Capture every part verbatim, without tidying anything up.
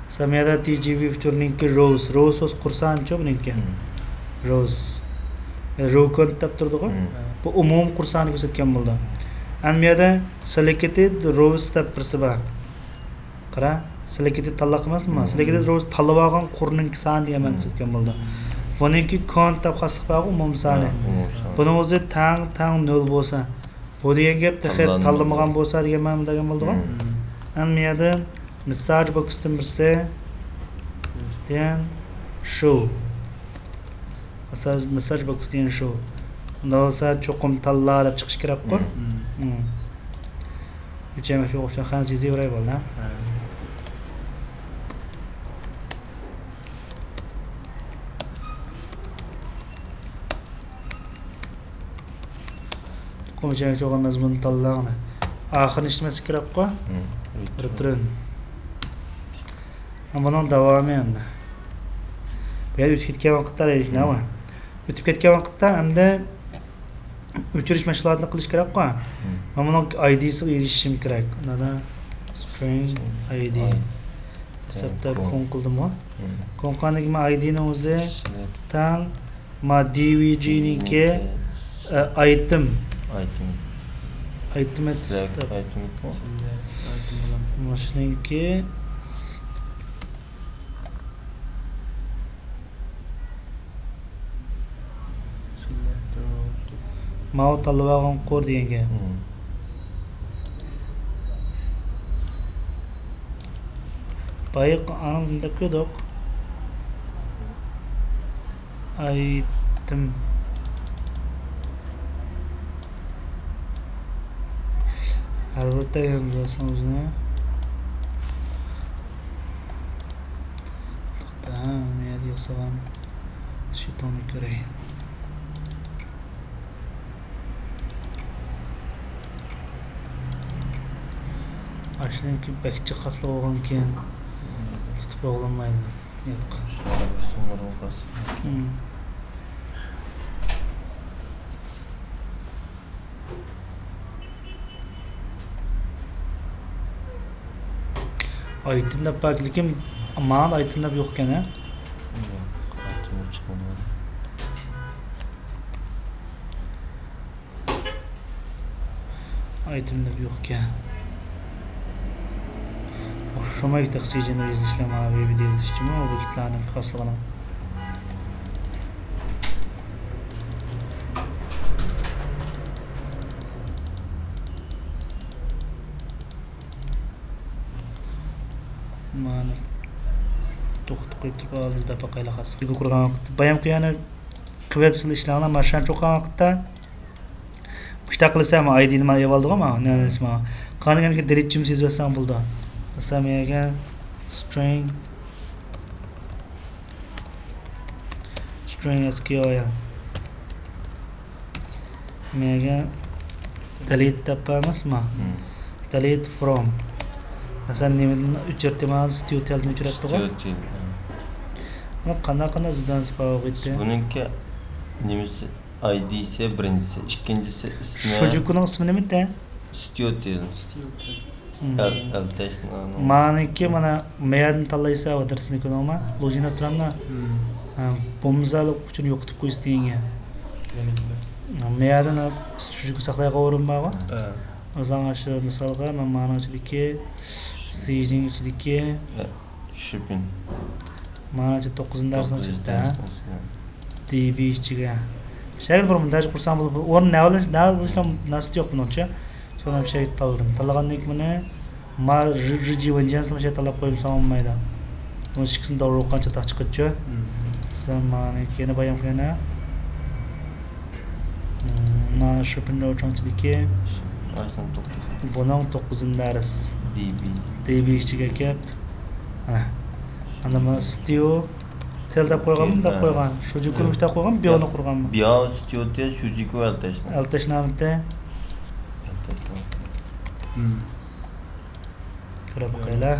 مىسال، مۇ يەردە تى جى ۋى فىچۇرنىڭكى روۋس، روۋس بولسا قۇر سانىچۇ بۇنىڭكى؟ روۋس. روكونت دەپ تۇرىدىغۇ؟ بۇ ئومۇمىي قۇر سانىنى كۆرسەتكەن بولىدۇ. ئەمدى مۇ يەردە سېلېكتېد روۋس دەپ بىرسى بار. قارا، سېلېكتېد تاللاق ئەمەسمۇ؟ سېلېكتېد روۋس تاللىۋالغان قۇرنىڭكى سانى دېگەن مەنىنى كۆرسەتكەن بولىدۇ. بۇنىڭكى كونت دەپ خاسلىق بارغۇ، ئومۇمىي سانى. بۇنىڭ ئۆزى تەڭ، تەڭ نۆل بولسا. بۇ دېگەن گەپ تېخى تاللىمىغان بولسا دېگەن مەنىدە بولىدىغۇ. ئەمدى مۇ يەردىن مىساج بوكستىن بىرسى. دېگەن شۇ. مىساج، مىساج بوكس دېگەن شۇ. ئۇنداق بولسا چوقۇم تاللا دەپ چىقىش كېرەكقۇ. ئۆچەم شۇ ئوخشاش خەنزە يېزىۋېرەي بولدى. تۇخۇم ئىچىگە چوقۇم مەزمۇننى تاللاڭ. ئاخىرىنى ئىشلىمەسلىك كېرەكقۇ. رېتۇرن. بۇنىڭ داۋامى ئەمدى. بۇ يەردە ئۆتۈپ كەتكەن ۋاقىتتا، نەۋە؟ ئۆتۈپ كەتكەن ۋاقىتتا ئەمدى ئۆچۈرۈش مەشغۇلاتىنى قىلىش كېرەكقۇ. مەن بۇنىڭ ئايدىسىغا ئېرىشىشىم كېرەك. مانا سترىڭ ئايدى. ھېسابتا كون قىلدىمغۇ. كون قىلغاندىن كېيىن ئايدىنىڭ ئۆزى تەڭ ما دى ۋى جىنىڭكى، ئايتېم. ئايتېم. ئايتېم. ماشۇنىڭكى ماۋۇ تاللىۋالغان قۇر دېگەن گەپ. بايىقى ئانىڭدىن دەپ كۆردۇق. ئايتېم. ھەر بىر تەييارلىسىڭىزنى. توختا، مەن ياسىغان شېتوننى كۆرەي. ئاشۇنىڭكى بەك جىق خاسلىق بولغانكىن تۇتۇپ بولغىلىمايدۇ. ياتقان. ئايتېم دەپ بار، لېكىن ماڭا ئايتېم دەپ يوق ئىكەن، ھە؟ يوق، ئايتېم دەپ چىقمىدى. ئايتېم دەپ يوق ئىكەن. ئوخشىمايدۇ تېخى سىجىندا يېزىلىشلار، مانا ۋىدېو يېزىلىشىمۇ بۇ كىتلارنىڭ خاسلىقىنىڭ. مانا توختىتىپ قويۇپ تۇرۇپ، ئالدىدا باقايلى خاسلىق. قۇرغان ۋاقىتتا بايام قىيانى قىلىپ سىلى ئىشلەڭلار، ماشىنا چوققان ۋاقىتتا. مۇشتاق قىلسا، مانا ئايدىنى مانا ئېلىۋالدىغۇ، مانا نېمىسى مانا. قالغان يەرگە دېلىت جىمسى يېزىۋەتسەڭ بولىدۇ. مەسىلەن، مەيەگە سترىڭ، سترىڭ ئېس كيۇ ئېل. مەيەگە دېلىت دەپ بارمىسما؟ دېلىت فروم. مەسىلەن، نېمىدىن ئۆچۈرتتى مانا، ستيۇتېلدىن ئۆچۈرەتتىغۇ. ستيۇتېل. بۇ قانداق، قانداق ئىزدەنسە باغۇ ئىدى؟ بۇنىڭكى نېمىسى؟ ئايدىسى بىرىنچىسى، ئىككىنچىسى ئىسمى. شۇجۇكۇنىڭ ئىسمى نېمىدى؟ ستيۇتېل. ستيۇتېل. ئەل-، ئەلتەشنىڭ. مانىكى مانا مەيەردىن تاللايسەن ئادرېسىنى كۆرۈڭما؟ لوگىن ئەپ تۇراملا. ھە، بومزالىق ئۈچۈن يوقىتىپ قويسا دېگەن گەپ. مەيەردىن شۇجۇكۇ ساقلايدىغان ئورۇن بارغۇ؟ ھە. ئۆزۈڭ ئاشۇ مىسالغا مەن مانىڭ ئىچىدىكى، سىجىنىڭ ئىچىدىكى. شىپىن. مانا توققۇزىنچى دەرسنىڭ چىقتى، ھە؟ دى بى ئىچىگە. شەكىل بىر مۇنداق قۇرسام بولىدۇ. ئورۇن نەۋە، نەۋە بولۇشنىڭ مۇناسىۋىتى يوق بۇنىڭچە. سەن شەكىل تاللىدىم. تاللىغاندىن كېيىن بۇنى ما رىجى ۋەنجەنسىمۇ شەكىل تاللاپ قويۇمساڭ بولمايدۇ. بۇنى ئىككىسىنى دورا قانچە تاق چىقىدىچۇ. سەن مانى كېيىن بايام قىلىنا. مانا شىپىن روچاڭچىلىكى. بۇنىڭ توققۇزىنچى دەرس. دى بى. دى بى ئىچىگە كەپ. ئانا. ئاندىن مانا ستيۇتېل دەپ قويغانمۇ؟ دەپ قويغان. شۇجۇكۇنى مۇشۇنداق قويغان، بيونى قۇرغانمۇ؟ بياۋ، ستيۇتېل، شۇجۇكۇ، ئەلتەشنى. ئەلتەشنامىتى. كۆرۈپ باقايلى.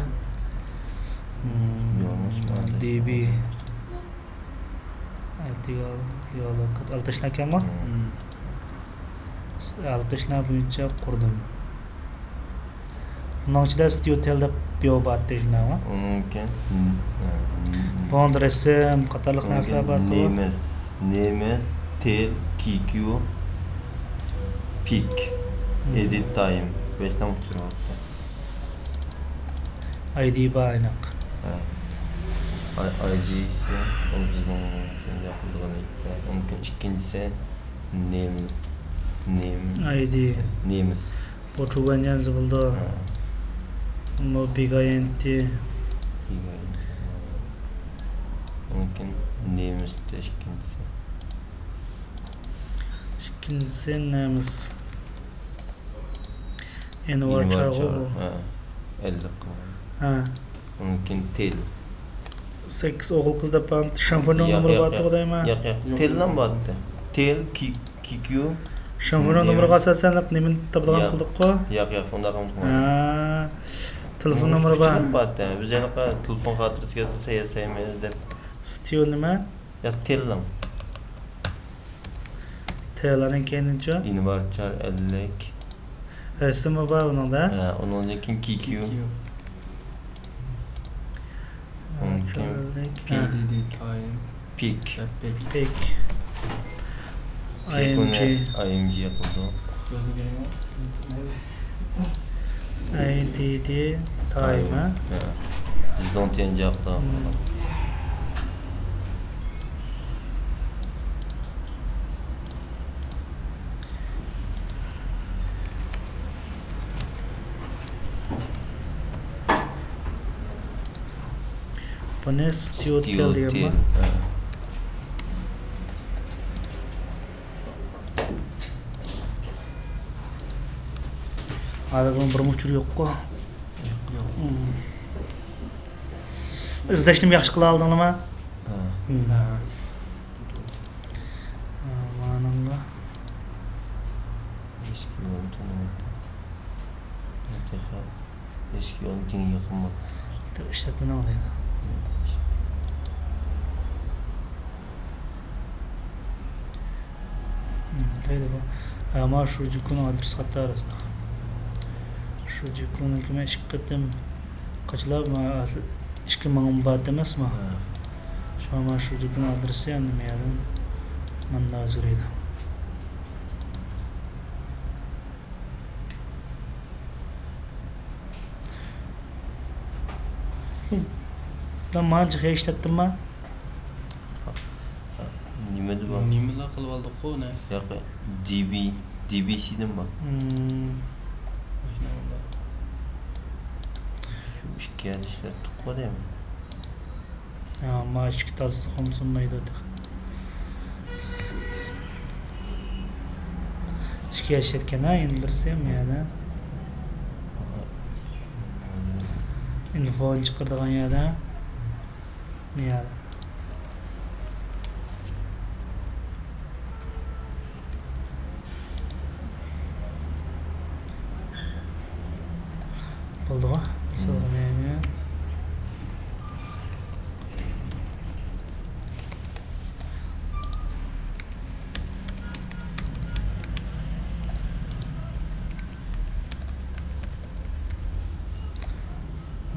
دى بى. ئەلتەشنا ئىكەنغۇ؟ ئەلتەشنا بويىچە قۇردۇم. بۇنىڭ ئىچىدە ستيۇتېل دەپ بىيو بار دېيىشىنىڭ. ئۇنىڭدىن كېيىن، ھە، بۇنىڭدا رەسىم قاتارلىق نەرسىلەر بار. نېمىس، نېمىس، تىل، كىكيۇ، پىك، ئېدىت تايم. بەشتىن ئۇچۇرۇۋاتىدۇ. ئايدى بار ئېنىق. ھە. ئاي-، ئايدىسى ئۆزىنىڭ ياقىدىغىنى. ئۇنىڭدىن كېيىن ئىككىنچىسى نېم-، نېم-، ئايدى. نېمىس. بۇ چۇۋەنيەن زىبىلدو. ھە. بۇ بىگايەنتى. بىگايەنتى. ئۇنىڭدىن كېيىن نېمىس ئىككىنچىسى. ئىككىنچىسى نېمىس. ئىنۋار چارغۇ بۇ. ھە. ئەللىك. ھە. ئۇنىڭدىن كېيىن تىل. سەككىز ئوغۇل قىز دەپ بارمىتى؟ شاڭفېننىڭ نومۇرى بارتىغۇ دەيمەن. ياق، ياق. تىلنىڭ بارتى. تىل، كى-، كىكيۇ. شاڭفېننىڭ نومۇرىغا ئاساسەن نېمىنى تاپىدىغان قىلدۇققۇ؟ ياق، ياق، ئۇنداق قىلمىدۇق. ھە. تېلېفون نومۇرى بار. بارتى. بىز يەنە تېلېفون خاتىرىسىگە ياسايمىز دەپ. ستيو نېمە؟ يا تىلنىڭ. تىلنىڭ كەينىچۇ؟ ئىنۋار چار ئەللىك. رەسىمى بار ئۇنىڭدا. ھە، ئۇنىڭدىن كېيىن كىكيۇ. كىكيۇ. ئۇنىڭدىن كېيىن ئەللىك. ھە. ئېدىدى تايم. پىك. ھە، پىك. پىك. ئاي ئېم جى. ئاي ئېم جى قىلدۇق. ئاي دى دى تايم، ھە؟ ھە. زىدوڭ تيەنجيا قىلدۇق. بۇنى ستيۇ تىل دېگەنما؟ ھە. ھازىر بۇنىڭ بىرمۇ ئۇچۇرى يوققۇ؟ يوق. ئىزدەشنىمۇ ياخشى قىلالىدىڭلارمۇ؟ ھە. ھە. ھە، مانىڭغا. ئىسكىيون تونۇمىدى. تېخى ئىسكىيون تېڭى يېقىنمۇ؟ تېخى ئىشلەتمىدىڭ دەيدۇ. دەيدۇ بۇ. ھە، ما شۇجىكۇنىڭ ئادرېسى خاتا ئەمەسمۇ؟ شۇجىكۇنىڭكى مەن ئىككى قېتىم قاچىلاپ، ما ئىككى مىڭ بات ئەمەسمۇ؟ ھە. شۇڭا ما شۇجىكۇنىڭ ئادرېسى ئەمدى مەيەردىن ماندا يۈرىدۇ. مەن مانچە خېرىدار ئىشلەتتىمما؟ نېمىدە بار؟ نېمىلا قىلىۋالدۇققۇ ئۇنى؟ ياق، دى بى، دى بى سىدىن بار. مم. ماشىنا بار. شۇ ئىككى يەردە ئىشلەتتۇققۇ دەيمەن. ھە، ما ئىككى تالسا قومسۇنمايدۇ تېخى. ئىككى يەر ئىشلەتكەن ھە، يەنە بىرسى مۇ يەردە. ئىنفونى چىقىرىدىغان يەردە. مۇ يەردە. بولدىغۇ؟ بىر سالغا مەيلى.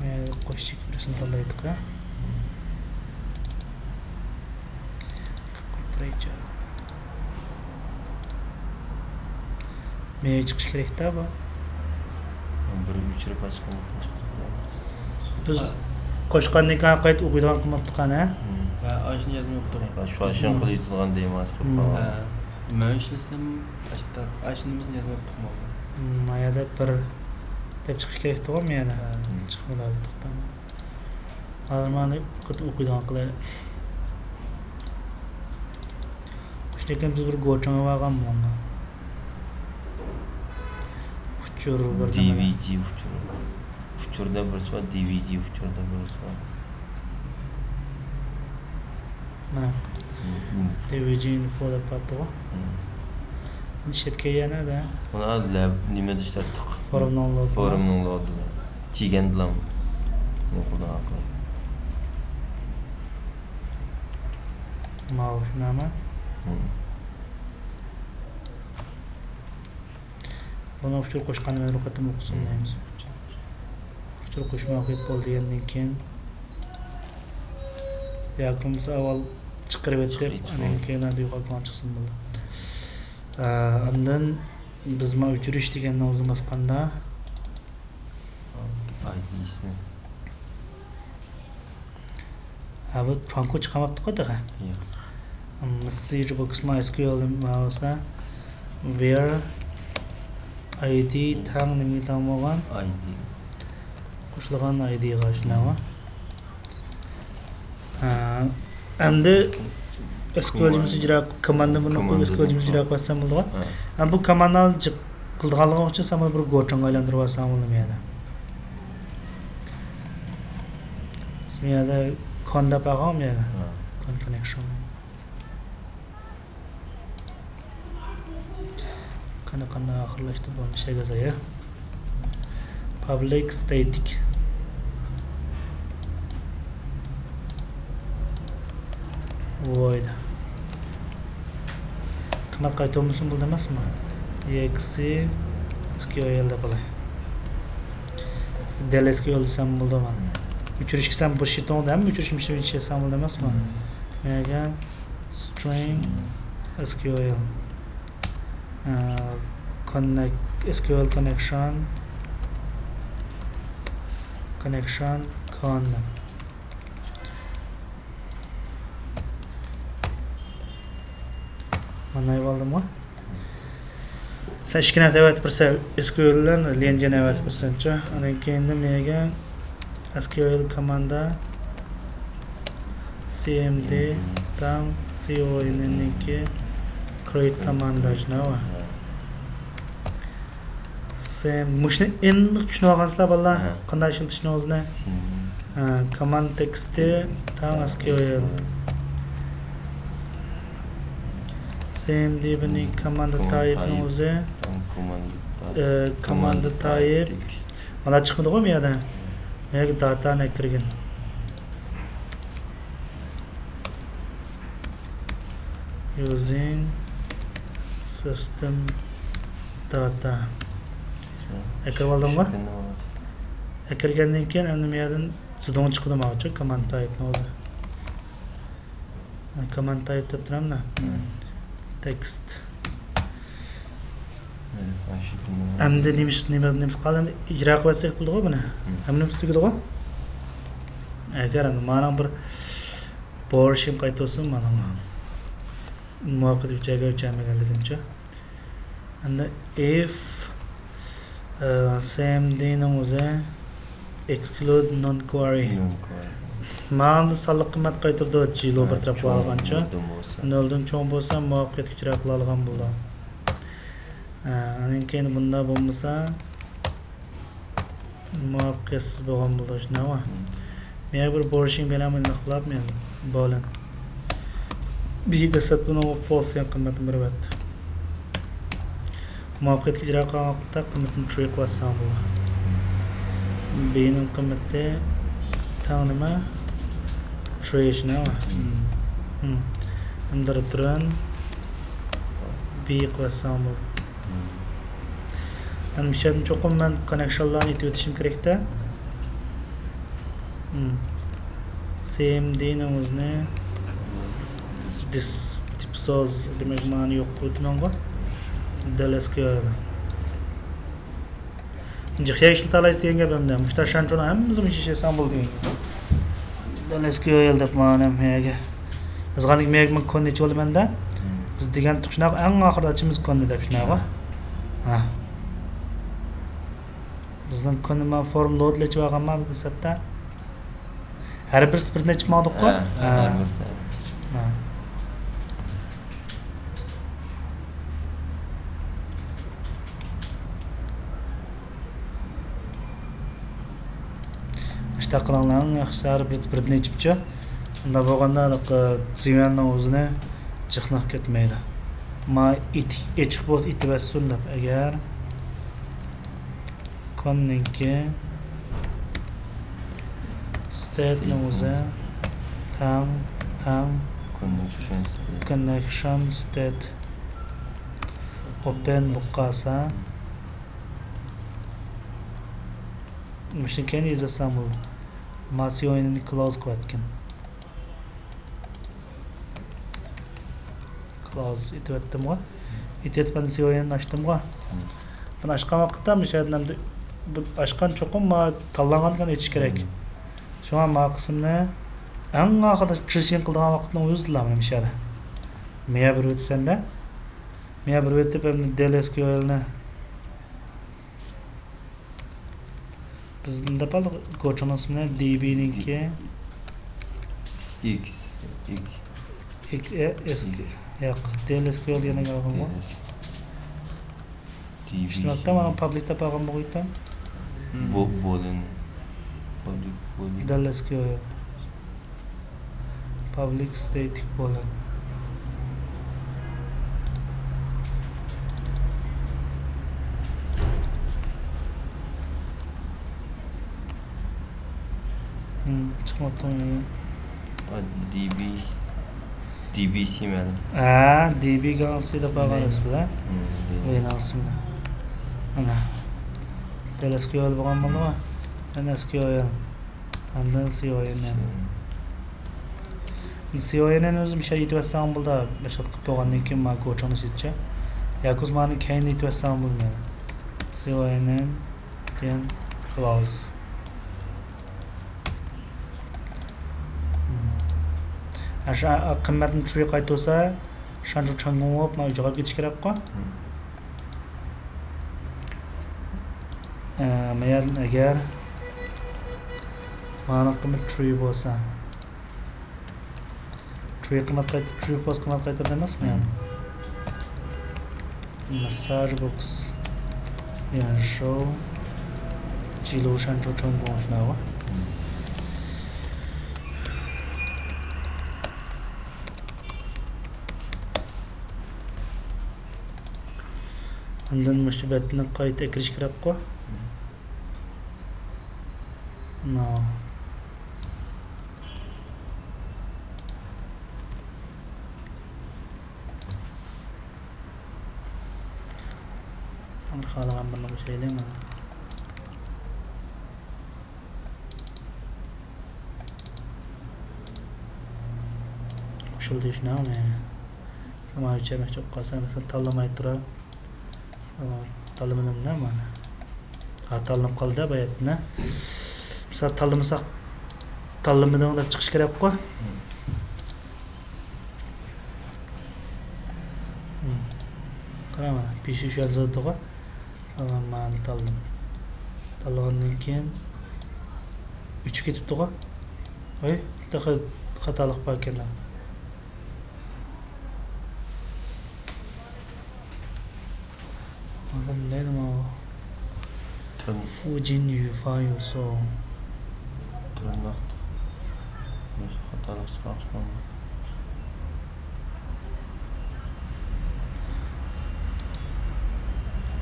مەيلى، قوش چېكىپ بىرسىنى تاللايدىغۇ. مېۋە چىقىش كېرەكتە بۇ. بىر ئۆچۈرۈپ ئاچقان. بىز قوشقاندىن كېيىن قايتا ئوقۇيدىغان قىلماپتىق قانا. ھە، ئاشۇنى يازماپتۇق. شۇ، شۇنى قىلىۋېتىدىغان دەيمەن، ئاز قېلىپ قالغان. ھە، مەن ئىشلىسەم، ئاشتا-، ئاشۇنى بىزنى يازماپتۇق مانا. ما يەردە بىر دەپ چىقىش كېرەكتىغۇ، ما يەردە. ھە. چىقمىدى ھازىر، توختاڭ. ھازىر مانا بىر قېتىم ئوقۇيدىغان قىلايلى. شۇنداكىن بىز بىر گوچىڭ بارغان مانا. ئۇچۇر بىر نېمە. دى ۋى دى ئۇچۇر. ئۇچۇر دەپ بىرسى بار، دى ۋى دى ئۇچۇر دەپ بىرسى بار. مانا. مم. دى ۋى دى ئىنفو دەپ بارتتىغۇ. مم. ئىشلەتكەن يەنە دە. ئۇنى لەب-، نېمىدە ئىشلەتتۇق؟ فورۇمنىڭ لوگىدا. فورۇمنىڭ لوگىدا. چىگەندىلام. يوقىدىغان قىلىپ. ماۋۇ شۇنداقمۇ؟ مم. بۇنى ئۇچۇر قوشقاننى مەن بىر قېتىم ئوقۇسۇن دەيمىز. ئۇچۇر قوشۇش مۇۋەپپەقىيەت بولدى دېگەندىن كېيىن، ياكى بولمىسا ئاۋۋال چىقىرىۋېتىپ، چىقىرىۋېتىپ ئاندىن كېيىن ھەدە يوقالغان چىقسۇن بولدى. ئا، ئاندىن بىز ما ئۆچۈرۈش دېگەننى ئۆزى باسقاندا، ئايدىسى. ھە، بۇ تۇرانكو چىقارماپتىقۇ تېخى. ياق. مىسسىج بوكسما ئېس كيۇ ئېل نېمە بولسا، ۋېر ئايدى تەڭ نېمىگە تەڭ بولغان؟ ئايدى. قوشۇلغان ئايدىغا شۇنداقمۇ؟ ھە. ئەمدى ئېس كيۇ ئېل جۈملىسى ئىجرا، كوماندا بۇنى قويۇپ، كوماندا ئېس كيۇ ئېل جۈملىسى ئىجرا قىلىۋەتسەم بولىدىغۇ؟ ھە. ھە، بۇ كوماندانى جىق قىلىدىغانلىقىڭ ئۈچۈن سەن بۇنى بىر گوچۇڭغا ئايلاندۇرۇۋالساڭ بولىدۇ بۇ يەردە. بۇ يەردە كون دەپ ئالغان بۇ يەردە. ھە. كون كوننېكشن. قېنى، قانداق ئاخىرلاشتى بۇ مىشەگە زايە؟ پابلىك ستېتىك ۋويد. قىممەت قايتۇرمىسۇن بولدى ئەمەسمۇ؟ ئېكسى ئېس كيۇ ئېل دەپ ئالاي. دەل ئېس كيۇ ئېل دېسەم بولدى مانا. ئۆچۈرۈشكە سەن بۇ شىتوڭدا ھەممە ئۆچۈرۈش مىشىنى يېزىسەڭ بولدى ئەمەسمۇ؟ مەگە سترىڭ ئېس كيۇ ئېل. ئە، كوننېك-، ئېس كيۇ ئېل كوننېكشن، كوننېكشن كون. مانا ئېلىۋالدىمغۇ. سەن ئىككى نەرسە ئەۋەتىپ بېرىسەن، ئېس كيۇ ئېل بىلەن ليەنجيەننى ئەۋەتىپ بېرىسەنچۇ. ئاندىن كېيىن نېمىگە؟ ئېس كيۇ ئېل كوماندا، سى ئېم دى تەڭ سى ئو ئېن نىڭكى create كوماندا شۇنداقمۇ؟ سى ئېم، مۇشۇنى ئېنىق چۈشىنىۋالغانسىلەر بالىلار، ھە. قانداق ئىشلىتىشنى ئۆزىنى؟ سى ئېم. ھە، كوماند تېكىستى تەڭ ئېس كيۇ ئېل. سى ئېم دى بىنى كوماندا تايىپنىڭ ئۆزى. تەڭ كوماندا تايىپ. ئە، كوماندا تايىپ. تېكىست. مانا چىقمىدىغۇ بۇ يەردە؟ مەگە داتانى ئەكىرگىن. Using system data. ئەكىرىۋالدىڭغۇ؟ ئەكىرگەندىن كېيىن ئەمدى بۇ يەردىن زىدوڭ چىقىدۇ ماۋۇچۇ، كوماند تايىپنىڭ ئۆزى. كوماند تايىپ دەپ تۇرامدا. تېكىست. ئەمدى نېمە ئىش، نېمە، نېمىسى قالدى؟ ئىجرا قىلىۋەتسەك بولىدىغۇ بۇنى؟ ھەممىمىز تۈگىدىغۇ؟ ئەگەر ئەمدى مانا بىر بورشىم قايتۇرسۇن مانا. مۇۋەپپەقىيەتلىك ئۆچەرگە ئۆچەرمىگەنلىكىمچە. ئەمدى ئىف، ئە، سى ئېم دى نىڭ ئۆزى ئېكسكلۇد نون كۋارى. نون كۋارى. ماڭا سانلىق قىممەت قايتۇرىدۇ، جىلو بىر تەرەپ قىلىۋالغانچە. نۆلدىن چوڭ بولسا، مۇۋەپپەقىيەتلىك ئىجرا قىلالىغان بولىدۇ. ئە، ئاندىن كېيىن بۇنداق بولمىسا، مۇۋەپپەقىيەتسىز بولغان بولۇش ناۋا. مم. مەن بىر بورشىڭ بىلەن مۇنداق قىلاپ مەن بولىن. بى دەسلەپ بۇنىڭغا فالس دېگەن قىممەتنى بېرىۋەتتى. مۇۋەپپەقىيەتلىك ئىجرا قىلغان ۋاقىتتا قىممىتىنى ترۇ قىلىۋەتسەڭ بولىدۇ. بىنىڭ قىممىتى تەڭ نېمە؟ ترۇ ناۋا. مم. مم. ئەمدى رېتۇرن بى قىلىۋەتسەڭ بولىدۇ. مم. ئەمدى مۇشۇ يەردىن چوقۇم مەن كوننېكشنلارنى ئېتىۋېتىشىم كېرەكتە. مم. سى ئېم دى نىڭ ئۆزىنى دىس دېيىپ سۆز، دېمەك، مانا يوق قىلىۋېتىمەنغۇ. دەل ئېس كيۇ ئېل. جىق يەر ئىشلىتەلەيسىز دېگەن گەپ ئەمدى. مۇشتا شانچۇنىڭ ھەممىسى مۇشۇ ئىش ياسام بولدى دېگەن گەپ. دەل ئېس كيۇ ئېل دەپ مانا مەيەگە. يازغاندىن كېيىن مەيەگە مەن كوننى ئېچىۋالىمەن-دە. مم. بىز دېگەن تۇق شۇنداق، ئەڭ ئاخىرىدا ئاچىمىز كوننى دەپ شۇنداقغۇ. ھە. بىزنىڭ كوننى مانا فورم لودلا ئېچىۋالغانما بىز دەسلەپتە. ھەر بىرسى بىر نەچچە ماڭدۇققۇ؟ ھە، ھە. ھەر بىرسى. ھە. ئىشتە قىلىڭلار، ياخشىسى ھەر بىر، بىردىن ئېچىپچۇ. ئۇنداق بولغاندا، ھېلىقى زىيۈەننىڭ ئۆزىنى جىقناق كەتمەيدۇ. ما ئېتىك، ئېچىق بولسا ئېتىۋەتسۇن دەپ، ئەگەر كوننىڭكى ستېتنىڭ ئۆزى تەڭ، تەڭ كوننېكشن ستېت. كوننېكشن ستېت ئوپېن بولۇپ قالسا، مۇشۇنى كەينىگە يېزىۋەتسەڭ بولدى. ما سيويىننى كلوز قىلىۋەتكىن. كلوز ئېتىۋەتتىمغۇ؟ ئېتىۋېتىپ، مەن سيويىننى ئاچتىمغۇ؟ بۇنى ئاچقان ۋاقىتتا مۇشۇ يەردىن ئەمدى بۇ ئاچقان چوقۇم ما تاللانغاندىن كېيىن ئېچىش كېرەك. شۇڭا ما قىسىمنى ئەڭ ئاخىرىدا ترېشىن قىلىدىغان ۋاقىتنىڭ ئۆزىدىلا مانا مۇشۇ يەردە. مىيا بېرىۋېتىسەن-دە. مىيا بېرىۋېتىپ، ئەمدى دېل ئېس كيۇ ئېلنى بىز نېمە دەپ ئالدۇق؟ گوچىڭنىڭ ئىسمىنى دى بى نىڭكى. ئىكس. ئىك. ئىك، ئە، ئېس كيۇ. ئىك. ياق، دېل ئېس كيۇ ئېل دېگەنگە ئالغانغۇ. دېل ئېس. دى بى سى. شۇنداقتا مانا پابلىك دەپ ئالغان بولغىيتتىم. بو-، بولىن. پابلىك بولىن. دېل ئېس كيۇ ئېل. پابلىك ستېتىك بولىن. ھىم، چىقماپتۇ. ئا، دى بى سى، دى بى سى مەلۇم. ھە، دى بى گالاكسى دەپ ئالغان ئىدىكىز ھە؟ ھىم، دى بى سى. لىنۇكس بىلەن. ئانا. دېل ئېس كيۇ ئېل بولغان بولدىغۇ. مەن ئېس كيۇ ئېل. ئاندىن سي ئو ئېن ئېن. سي ئو ئېن ئېن ئۆزى مۇشۇ يېتىۋەتسەڭ بولىدۇ. باشقا قىلىپ بولغاندىن كېيىن مانا گوچىڭنى ئىشلىتىچە. ياكى بولمىسا مانا كەينىدە يېتىۋەتسەڭ بولىدۇ مەيلى. سي ئو ئېن ئېن، دېن كلاس. ھە، شۇ قىممەتنى چۈشۈرۈپ قايتۇرسا، شانچۇ چاڭگۇڭ بولۇپ، مانا ئۆيگە قايتىپ كېتىش كېرەكقۇ. ئە، مەيەردىن ئەگەر مانا قىممەت ترۇ بولسا، ترۇ قىممەت قايتا، ترۇ فالس قىممەت قايتۇرىدۇ ئەمەسمۇ يەنە؟ مېسساژ بوكس يەنشو جىلۇ شانچۇ چوڭ گوڭ شۇنداقغۇ؟ ئاندىن مۇشۇ بەتنى قايتا ئەكىرىش كېرەكقۇ. ماۋۇ. خالىغان بىرنى قوشايلى مانا. قوشۇلدى شۇنداقمۇ؟ شۇڭا ئۆچۈرمەكچى بولۇپ قالسام، مەسىلەن، تاللىماي تۇرۇپ. تاللىمىدىم دە مانا. ھا، تاللىنىپ قالدى باياتىن. مىسال، تاللىمىساق، تاللىمىدىڭ دەپ چىقىش كېرەكقۇ. قارا مانا، بېشى شۇ يازىدىغۇ. مانا تاللىدىم. تاللىغاندىن كېيىن ئۆچۈپ كېتىپتىغۇ. ۋاي، تېخى خاتالىق بار ئىكەن. ئادەم دەيدۇ ماۋۇ. تىرن-، فۇجىن يۈفا يۇسۇ. تىرناق. خاتالىق چىقارسا بولمايدۇ.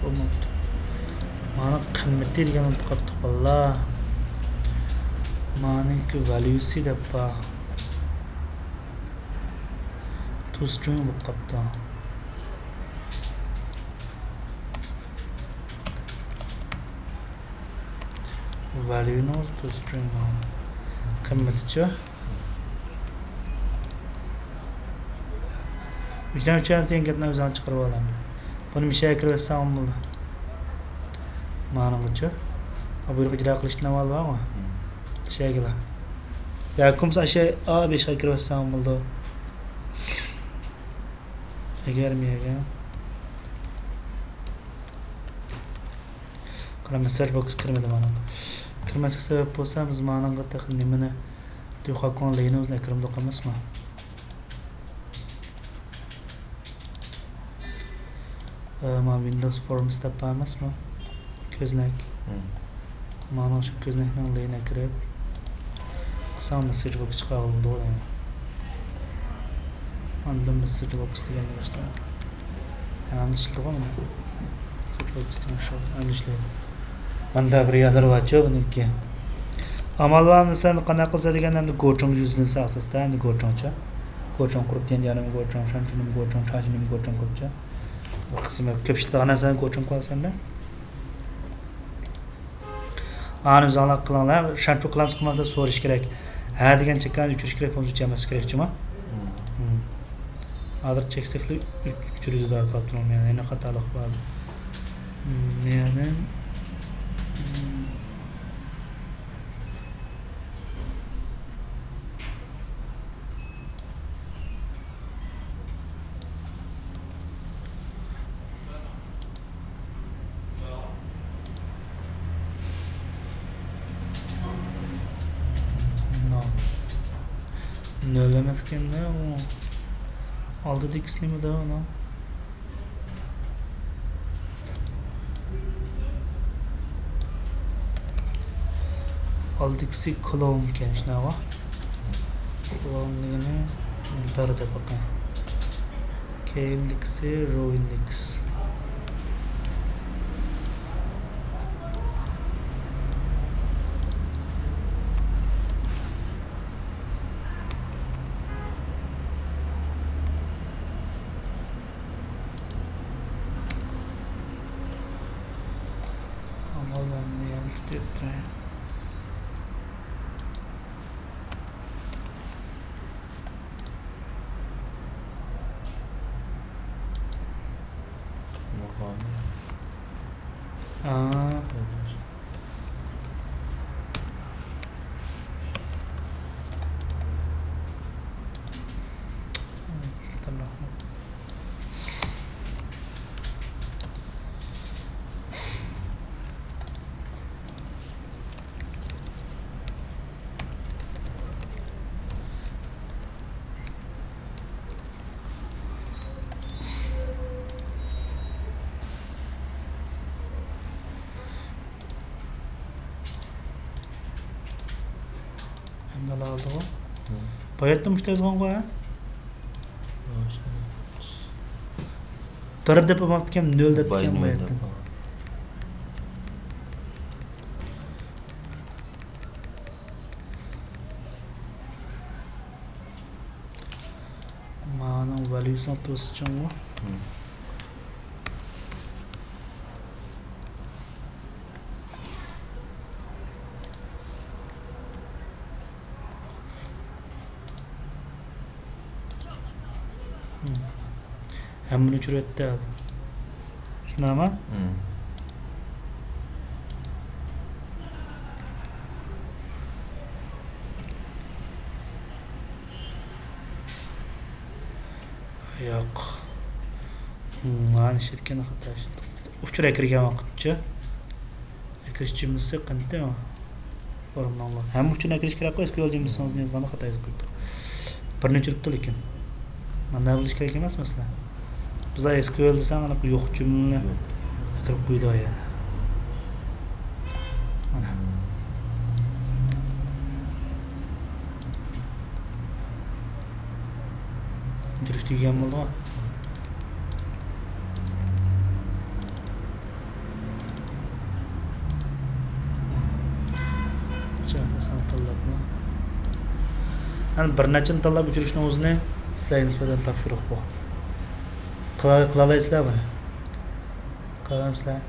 بولماپتۇ. مانا قىممىتى دېگەننى ئۇنتۇپ قاپتۇق بالىلار. مانىڭكى ۋەليۇسى دەپ بار. تو سترىڭ بولۇپ قاپتۇ. ۋەليۇنىڭ تو سترىڭ قىممىتىچۇ؟ ۋىجدان ئۈچۈن دېگەن گەپنى ئۆزۈڭ چىقىرىۋال ئەمدى. بۇنى مىشەگە كىرىۋەتسەڭ بولىدۇ. مانىڭغىچۇ؟ بۇيرۇق ئىجرا قىلىشتىن ئاۋۋال بارغۇ؟ مىشەگىلا. ياكى بولمىسا ئاشۇ ئا بەشكە كىرىۋەتسەڭ بولىدۇ. ئەگەر مىيەگە. قارا، مېسساژ بوكس كىرمىدى مانا. كىرمەسلىك سەۋەب بولسا، بىز مانىڭغا تېخى نېمىنى، دۇخاكۇڭ لېيىنى ئۆزىنى ئەكىرمىدۇق ئەمەسمۇ؟ ئە، مانا ۋىندوۋس فورمس دەپ بار ئەمەسمۇ؟ كۆزنەك. مانا شۇ كۆزنەكنىڭ لېيىنى ئەكىرىپ، قىلساڭ مېسساژ بوكس چىقارغىلى بولىدۇ دەيمەن. ئاندىن مېسساژ بوكس دېگەننى باشتا. ھەم ئىشلىدىغۇ مانا. مېسساژ بوكس دېگەن شۇ، ھەم ئىشلەيدۇ. ماندا بىر يەرلىرى بارچۇ بۇنىڭكى. ئامال بار، مىسال، قانداق قىلسا دېگەندە، ئەمدى گوچۇڭ يۈزلىنىسە ئاساستا، ئەمدى گوچۇڭچە. گوچۇڭ قۇرۇپ، تيەنجيەننىمۇ گوچۇڭ، شانچۇنىمۇ گوچۇڭ، چاچىنىمۇ گوچۇڭ قۇرۇپچە. بىر قىسمى كۆپ ئىشلىتىدىغان نەرسىنى گوچۇڭ قىلىۋالسام مەن. ئانى ئۆزۈڭلار قىلىڭلار، شانچۇ قىلامسىز قىلمامسىز سورىشى كېرەك. ھە دېگەن چەككەن ئۆچۈرۈش كېرەك، بولمىسا ئۆچۈرمەس كېرەك جۇما. ھازىر چەكسەكلا ئۆچۈرىدۇ دەپ قاپتۇ، مەن يەنە خاتالىق بار. مم، يەنى، مم. نول. نول ئەمەسكەن-دە ئۇ. ئالدىدىكىسى نېمىدە ئۇنىڭ؟ ئالدىكىسى كلون ئىكەن، شۇنداقمۇ؟ كلون دېگىنى بىر دەپ باقاي. كېيىنكىسى رو ئىندېكس. ئامال بار مېنىڭ كۈتۈپ تۇرۇڭ. ھا. ئەمدى ئالدىغۇ. باياتتىن مۇشۇ يازغانغۇ، ھە؟ بىر دەپ ئالماپتىكەن، نۆل دەپتىكەن باياتتىن. مانىڭ ۋاليۇسىنىڭ تۇرسا چوڭغۇ. ھەممىنى ئۆچۈرۈۋەتتى ھازىر. شۇنداقمۇ؟ ياق. مانا ئىشلەتكەن خاتا ئىشلەتتۇق. ئۇچۇر ئەكىرگەن ۋاقىتچۇ؟ ئەكىرىش جۈملىسى قانتى؟ فورمۇلا. ھەممە ئۈچۈن ئەكىرىش كېرەكقۇ، ئېس كيۇ ئەل جۈملىسىڭىزنى يازغاندا خاتا يېزىپ قويۇپتۇ. بىرنى ئۆچۈرۈپتۇ لېكىن. مانا بۇ ئىش كېرەك ئەمەس مەسىلەن. بىز ئېس كيۇ ئەل دېسەڭ، ئانا يوق جۈملىنى ئەكىرىپ قويىدۇ يەنە. مانا. ئۆچۈرۈش تۈگىگەن بولدىغۇ. ئەنە بىر نەچچىنى تاللاپ ئۆچۈرۈشنىڭ ئۆزىنى سىلەرگە نىسبەتەن تاپشۇرۇق بۇ. قىلا-، قىلالايسىلەر بۇنى؟ قىلالامسىلەر؟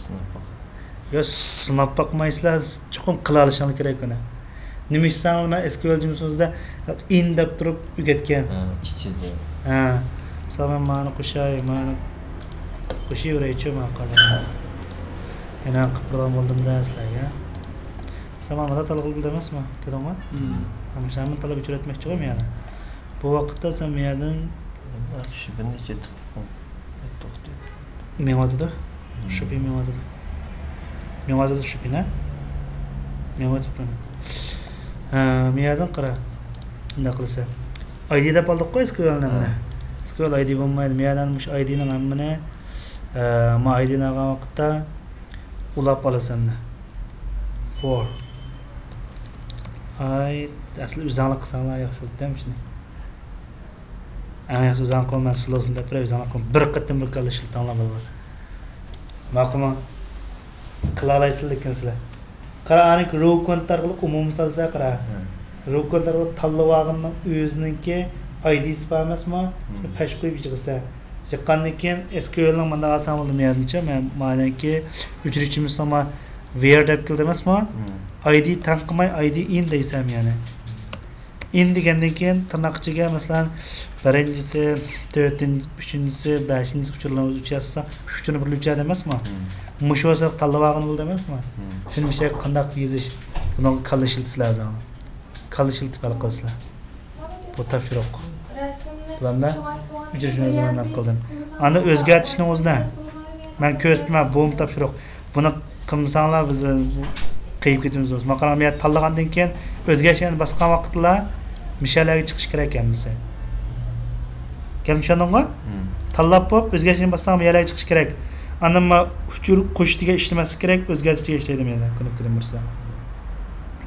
سىناپ باق. يا سىناپ باقمايسىلەر، چوقۇم قىلالىشىڭلار كېرەك ئۇنى. نېمە ئىشسەڭلار، مەن ئېس كيۇ ئەل جۈملىسىمىزدە ئىن دەپ تۇرۇپ ئۆگەتكەن. ھە، ئىچىدە. ھە. مىسال، مەن مانى قوشاي، مانى قوشۇۋېرەيچۇ، ماقالە. يەنە قىلىپ بولغان بولدۇم-دە سىلەرگە. مىسال، مانا تالغىلى ئەمەسمۇ؟ كۆردۈڭمۇ؟ ھە، مۇشۇ ھەممىنى تاللاپ ئۆچۈرۈۋەتمەكچىغۇ مەن يەنە. بۇ ۋاقىتتا سەن مۇ يەردىن شۇ بىر نەچچە مېڭىۋاتىدۇ. شۇپى مېڭىۋاتىدۇ. مېڭىۋاتىدۇ شۇپى، نە؟ مېڭىۋاتىدۇ. ھە، مۇ يەردىن قارا. مۇنداق قىلىسەن. ئايدى دەپ ئالدۇققۇ ئېس كيۇ ئەلنى ھەممىنى. ھە. ئېس كيۇ ئەل ئايدى بولمايدۇ. مۇ يەردىن مۇشۇ ئايدىنىڭ ھەممىنى، ھە، ما ئايدىنى ئالغان ۋاقىتتا ئۇلاپ ئالىسەن. فور. ئاي، ئەسلى ئۆزۈڭلار قىلساڭلار ياخشى بولىدىكەن شۇنى. ئەڭ ياخشى ئۆزۈڭ قىل، مەن سىلى بولسۇن دەپ بېرەي، ئۆزۈڭ قىل. بىر قېتىم بىر كاللا ئىشلىتىڭلار بالىلار. ماقۇلمۇ؟ قىلالايسىز لېكىن سىلەر. قارا، ئانىڭ روكونت ئارقىلىق ئومۇمىي سالسا قارا. ھە. روكونت ئارقىلىق تاللىۋالغىنىنىڭ ئۆزىنىڭكى ئايدىسى بار ئەمەسمۇ؟ ھە. پەش قويۇپ يىغىسا. يىغقاندىن كېيىن ئېس كيۇ ئەلنىڭ مۇنداق ئالساڭ بولدى، مەيەردىنچە، مەن مانىكى ئۆچۈرۈشىمىزنىڭ ما-، ۋېر دەپ كېلىدۇ ئەمەسمۇ؟ ئايدى تەڭ قىلماي ئايدى ئىن دەيسەن يەنى. ئىن دېگەندىن كېيىن تىرناق ئىچىگە مەسىلەن بىرىنچىسى، تۆتىنچى، ئۈچىنچىسى، بەشىنچىسى ئۇچۇرلىرىمىز ئۈچ يازسا، ئۈچىنى بىرلا ئۈچ يازدى ئەمەسمۇ؟ مۇشۇ بولسا تاللىۋالغىلى بولدى ئەمەسمۇ؟ شۇنى مۇشۇ قانداق يېزىش؟ بۇنىڭغا كاللا ئىشلىتىسىلەر ئۆزۈڭلار. كاللا ئىشلىتىپ ھەل قىلىسىلەر. بۇ تاپشۇرۇق. بۇلارنى ئۆچۈرۈشنى ئۆزۈم ئانداق قىلدىم. ئاندىن ئۆزگەرتىشنىڭ ئۆزىنى مەن كۆرسىتىمەن، بۇمۇ تاپشۇرۇق. بۇنى قىلمىساڭلار بىز قېيىپ كېتىمىز. ماقالە يەنە تاللىغاندىن كېيىن ئۆزگەرتىشنى باسقان ۋاقىتلا مىشەلەرگە چىقىش كېرەك ھەممىسى. گەپنى چۈشەندىڭغۇ؟ تاللاپ بولۇپ ئۆزگەرتىشنى باسساڭ مىشەلەرگە چىقىش كېرەك. ئاندىن ما ئۇچۇر قوشۇش دېگەن ئىشلىمەسلىك كېرەك، ئۆزگەرتىش دېگەن ئىشلەيدۇ مەيلى، كۇنۇپكىدىن بىرسى.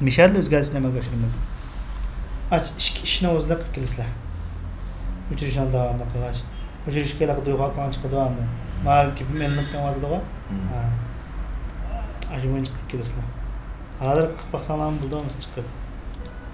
مىشەلدە ئۆزگەرتىشنى ئەمەلگە ئاشۇرىمىز. ئاش ئىككى ئىشنى ئۆزىدە قىلىپ كېلىسىلەر. ئۆچۈرۈشنى داۋاملىق قىلغاچ. ئۆچۈرۈشكە ھېلىقى دۇيغا ئاكىڭ چىقىدۇ ئاندىن. ما گېپىم ئېلىنىپ مېڭىۋاتىدىغۇ؟ ھە. ئاشۇ بويىچە قىلىپ كېلىسىلەر. ھازىر قىلىپ باقساڭلارمۇ بولىدۇ، چىقىپ.